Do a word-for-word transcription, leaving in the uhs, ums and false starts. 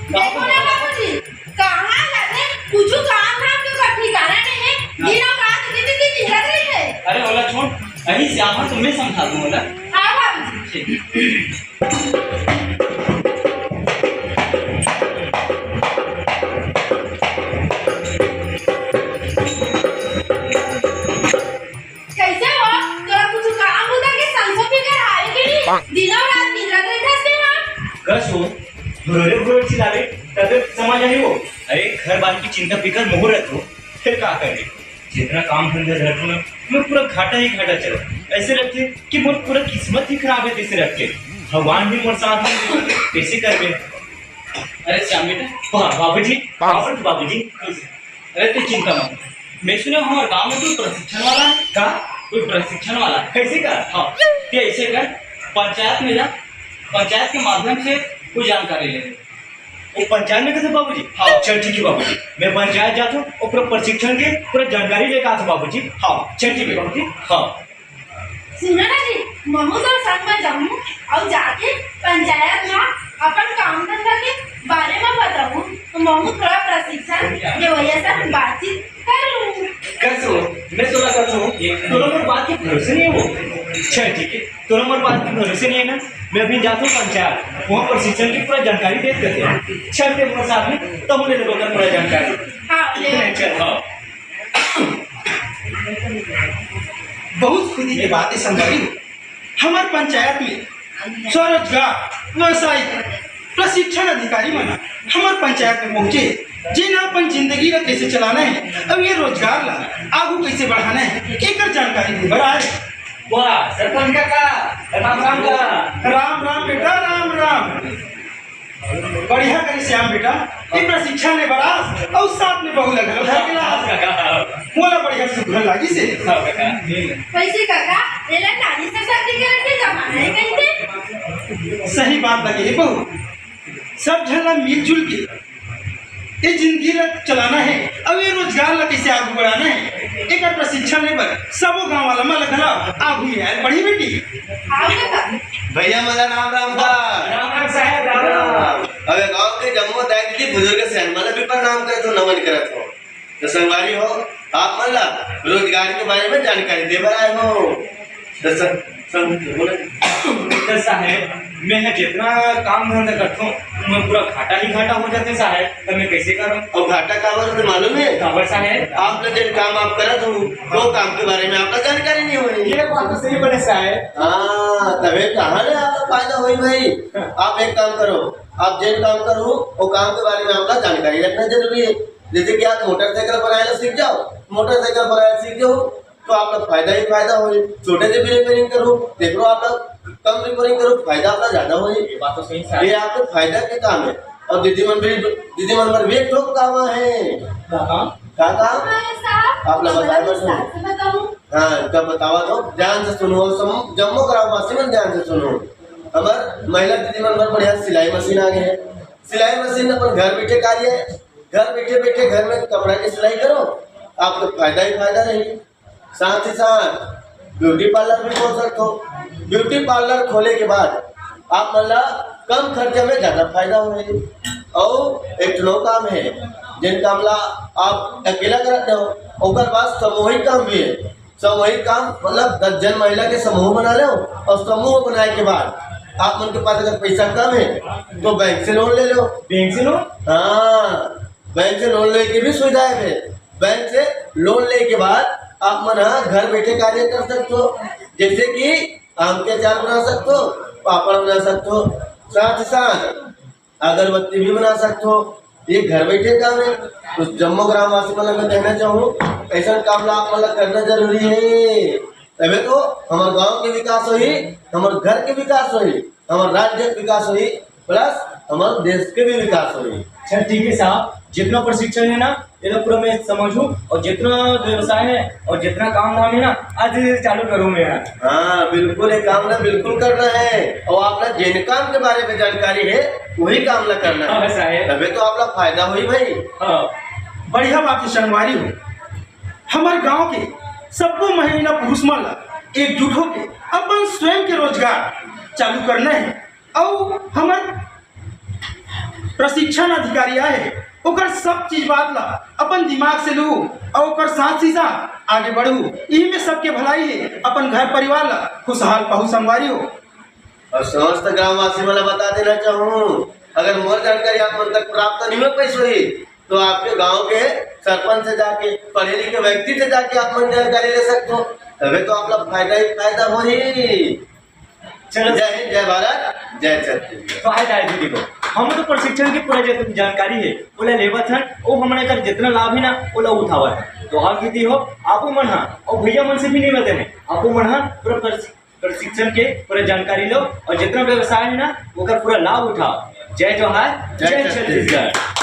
देखो ना बाबूजी, कहाँ जाथे, कुछु काम धाम के ओकर ठिकाना नहीं है। दिन अउ रात इतनी दिन निकलत रही है। अरे ओला छोड़, अही श्यामा तुम्हें समझा दूँ ओला। हाँ बाबूजी। ठीक। कैसे हो? तोरा कुछ काम होता के संसो फिकर आवे के नहीं? दिनों रात निकलत रहता के हाँ? कस हो, घुरोरे घुरोरे चिल्लावे, तबे समझ आही हो। अरे, घर बार की चिंता फिकर मोहू रहत हो, फिर का करे? जितना काम धंधा रहत हो ना, मैं पूरा घाटा ही घाटा चलो। ऐसे लगथे कि मोर पूरा किस्मत ही खराब है, जैसे लगथे भगवान भी मोर साथ में, कैसे करबे? अरे श्याम बेटा, बा-, बाबूजी, बाबूजी, बाबूजी। अरे तू चिंता मत। मैं सुना हमारे गांव में कोई प्रशिक्षण वाला है। का? कोई प्रशिक्षण वाला है। कैसे का? हाँ, ते ऐसे कर, पंचायत में जा, पंचायत के माध्यम से कोई जानकारी ले ले। वो पंचायत में कैसे बाबूजी? हाँ। चल ठीक है बाबूजी, मैं पंचायत जाता हूँ और पूरा प्रशिक्षण के पूरा जानकारी लेकर आता हूँ बाबूजी। हाँ, चल ठीक है बाबूजी। हाँ। सुनो ना जी, महूँ तो संग में जाऊँ और जाके पंचायत में अपन काम धंधा के बारे में बताऊँ, तो महूँ थोड़ा प्रशिक्षण देवैया से बातचीत करूँ। कस हो, मैं तोला कस हो, तोला मोर बात के भरोसे नहीं हो। चल ठीक है, तोला मोर बात के भरोसे नहीं है ना, मैं अभी जाता हूँ पंचायत, वहाँ प्रशिक्षण की पूरा जानकारी दे देते हैं। चल ते मोर साथ में, तब ले लेबो पूरा जानकारी। हाँ, ले। चल, हाँ। बहुत खुशी की बात है संगवारी हो, हमर पंचायत में स्वरोजगार व्यवसायिक प्रशिक्षण अधिकारी मन हमर पंचायत में पहुंचे, जेन अपन जिंदगी ला कैसे चलाना है, अब ये रोजगार ला आगू कैसे बढ़ाना है, एकर जानकारी दे बर आए। वाह, सरपंच काका, राम राम का। राम राम बेटा, राम राम। बढ़िया करे श्याम बेटा, ये प्रशिक्षण ले बरास और साथ में बहू लगा लगा के ला। मोला बढ़िया सुघर लागी से। हाँ, काका। कैसे काका? एला नानी से शादी करे के जमाना है कहीं पे? सही बात लगे हे बहू, सब झन ला मिलजुल के ये जिंदगी ला चलाना है, अब ये रोजगार ला कैसे आगू बढ़ाना है, एकर प्रशिक्षण ले बर सबो गांव वाला मन ला घला आगू में आए बढ़ी बेटी। हाँ काका। भैया मोला राम राम बा। राम राम साहेब, राम राम। अबे गांव के जम्मो दाई दीदी बुजुर्ग सियान मन ला भी प्रणाम करत हो, नमन करत हो। तो संगवारी हो, आप मन ला रोजगार के बारे में जानकारी दे बर आए हो। तो सं-, सं-, बोले। तो साहेब, मैं ह जितना काम धंधा करथों, मैं पूरा घाटा ही घाटा हो जाथे साहेब, तो मैं कैसे करूं? और घाटा काबर होथे मालूम है? काबर साहेब? आप लोग जेन काम आप करत हो, वो काम के बारे में आपका जानकारी नहीं होही। ये बात तो सही बोले साहेब। हाँ, तबे कहाँ ले आपका फायदा होही भाई? आप एक काम करो, आप जेन काम करो, वो काम के बारे में आपका जानकारी रखना जरूरी है। जैसे कि आप मोटरसाइकिल बनाए ला सीख जाओ, मोटरसाइकिल बनाए ला सीख जाओ, तो आपका फायदा ही फायदा होही। छोटे से भी रिपेयरिंग करो, देख लो आपका कम रिपेयरिंग करो, फायदा आपका ज्यादा होही। ये बात तो सही साहेब। ये आपके फायदा के काम है। और दीदी मन भी, दीदी मन पर भी एक ठोक काम है। का काम? का काम? हाँ, साहब, आप लोग हमारा बताओ, विस्तार से बताओ। हाँ, तब बतावा तो, ध्यान से सुनो, सम-, जम्मो ग्रामवासी मन ध्यान से सुनो। हमर महिला दीदी मन पर बढ़िया सिलाई मशीन आ गए है। सिलाई मशीन अपन घर बैठे कार्य है, घर बैठे बैठे घर में कपड़ा की सिलाई करो, आपको फायदा ही फायदा रही। साथ ही साथ ब्यूटी पार्लर भी खोल सकते हो। ब्यूटी पार्लर खोले के बाद आप मन ला कम खर्चा में ज्यादा फायदा होही। और एक ठो काम है, जिन काम ला आप अकेला करत हो, ओकर बाद सामूहिक काम भी है। सामूहिक काम मतलब दस जन महिला के समूह बना लो और समूह बनाए के बाद आप मन के पास अगर पैसा कम है तो बैंक से लोन ले लो। बैंक से लोन? हाँ, बैंक से लोन लेके भी सुविधा है। बैंक से लोन लेके बाद आप मन ह घर बैठे कार्य कर सकते हो, जैसे कि आम के अचार बना सकते हो, पापड़ बना सकते हो, साथ ही साथ अगरबत्ती भी बना सकते हो। ये घर बैठे काम है। तो जम्मो ग्रामवासी मन ला मैं कहना चाहूँ, ऐसा काम ला आप मन ला करना जरूरी है, तबे तो हमारे गांव के विकास होही, हमारे घर के विकास होही, हमारे राज्य के विकास होही, प्लस हमारे देश के भी विकास होही। अच्छा ठीक है साहब, जितना प्रशिक्षण है ना, ये तो पूरा मैं समझूं और जितना व्यवसाय है और जितना काम धाम है ना, आज से चालू करूं मैं यार। हाँ बिल्कुल, ये काम ना बिल्कुल करना है। और आप ना जिन काम के बारे में जानकारी है, वही काम ना करना है। हाँ साहेब। तबे तो आपका फायदा होही भाई। हाँ। बढ़िया बात है संगवारी हो, हमर गांव के सब्बो महिला पुरुष मन ला एकजुट होके अपन स्वयं के रोजगार चालू करना है। अउ हमर प्रशिक्षण अधिकारी आए हे, ओकर सब चीज बात ला अपन दिमाग से लू अउ ओकर साथ ही साथ आगे बढ़ू। इही में सबके भलाई हे, अपन घर परिवार ला खुशहाल पाहू संगवारी हो। अउ समस्त ग्रामवासी मन ला बता देना चाहूँ, अगर मोर जानकारी आप मन तक प्राप्त नहीं हो पाइस होही, तो आपके गांव के सरपंच से जाके, पढ़े लिखे व्यक्ति से जाके आप मन जानकारी ले सकते हो, तबे तो आप ला फायदा ही फायदा होही। चलो। जय हिंद, जय भारत, जय छत्तीसगढ़। तो आए जाए दीदी को, हम तो प्रशिक्षण की पूरा जितना जानकारी हे, ओला लेवत हन, ओ हमन कर जितना लाभ हे ना, ओला उठावत हन। तो आप दीदी हो, आपो मन हा, अउ भैया मन से भी नहीं बते हैं, आपो मन हा पूरा प्रशि- प्रशिक्षण के पूरा जानकारी लो अउ जितना व्यवसाय हे ना, ओकर पूरा लाभ उठाओ। जय जोहार, जय छत्तीसगढ़।